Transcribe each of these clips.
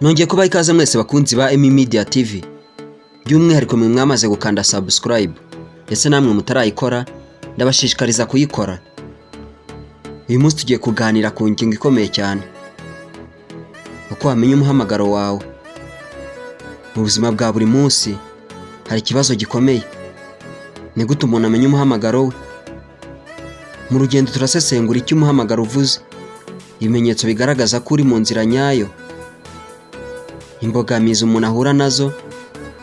Nongeye kubaha ikaze mwese bakunzi ba Emmy Media TV, by'umwihariko mwe mwamaze gukanda subscribe, ndetse namwe mutarayikora ndabashishikariza kuyikora. Uyu munsi tugiye kuganira ku ngingo ikomeye cyane, uko wamenya umuhamagaro wawe. Mu buzima bwa buri munsi hari ikibazo gikomeye: ni gute umuntu amenya umuhamagaro we? Mu rugendo turasesengura icyo umuhamagaro uvuze, ibimenyetso bigaragaza ko uri mu nzira nyayo, imbogamizi umuntu ahura nazo,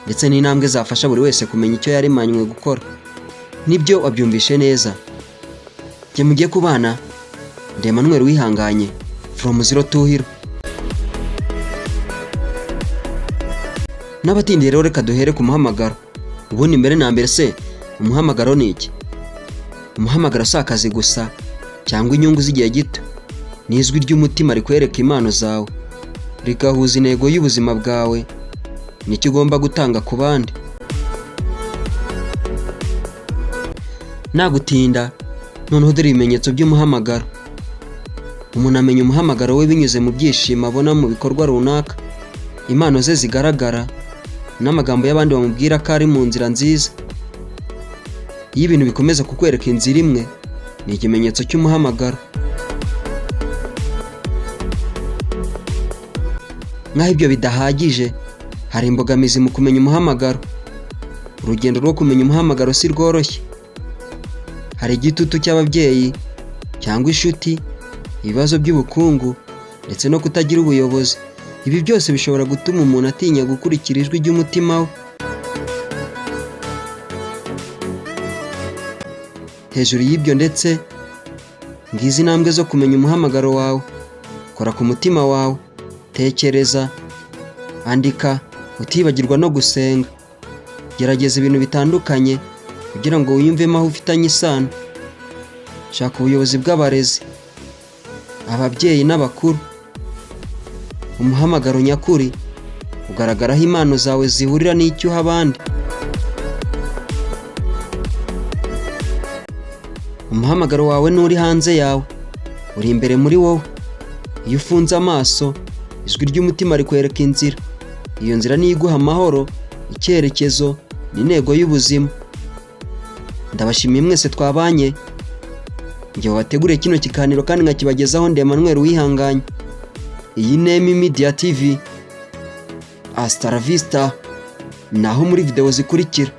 ndetse n'intambwe zafasha buri wese kumenya icyo yaremanywe gukora. Nibyo, wabyumvishe neza. Njye mugiye kubana ndi Emmanuel Wihanganye, from zero to hero. N'abatindiye rero, reka duhere ku muhamagaro. Ubundi mbere na mbere se, umuhamagaro ni iki? Umuhamagaro si akazi gusa cyangwa inyungu z'igihe gito. Ni ijwi ry'umutima rikwereka impano zawe, rigahuza intego y'ubuzima bwawe n'icyo ugomba gutanga ku bandi. Nagutinda noneho, dore ibimenyetso by'umuhamagaro. Umuntu amenya umuhamagaro we binyuze mu byishimo abona mu bikorwa runaka, impano ze zigaragara, n'amagambo y'abandi bamubwira ko ari mu nzira nziza. Iyo ibintu bikomeza kukwereka inzira imwe, ni ikimenyetso cy'umuhamagaro. Nk'aho ibyo bidahagije, hari imbogamizi mu kumenya umuhamagaro. Urugendo rwo kumenya umuhamagaro si rworoshye. Hari igitutu cy'ababyeyi cyangwa inshuti, ibibazo by'ubukungu, ndetse no kutagira ubuyobozi. Ibi byose bishobora gutuma umuntu atinya gukurikira ijwi ry'umutima we. Hejuru y'ibyo ndetse, ngizi intambwe zo kumenya umuhamagaro wawe: kora ku mutima wawe, tekereza, andika, utibagirwa no gusenga. Gerageza ibintu bitandukanye kugira ngo wiyumvemo aho ufitanye isano. Shaka ubuyobozi bw'abarezi, ababyeyi n'abakuru. Umuhamagaro nyakuri ugaragaraho impano zawe zihurira n'icyo uha abandi. Umuhamagaro wawe nturi hanze yawe, uri imbere muri wowe. Iyo ufunze amaso, ijwi ry'umutima rikwereka inzira. Iyo nzira niyo iguha amahoro, icyerekezo n'intego y'ubuzima. Ndabashimiye mwese twabanye. Njye wabateguriye kino kiganiro kandi nkakibagezaho ndi Emmanuel Wihanganye. Iyi ni Emmy Media TV. Hasta la vista. Naho muri video zikurikira.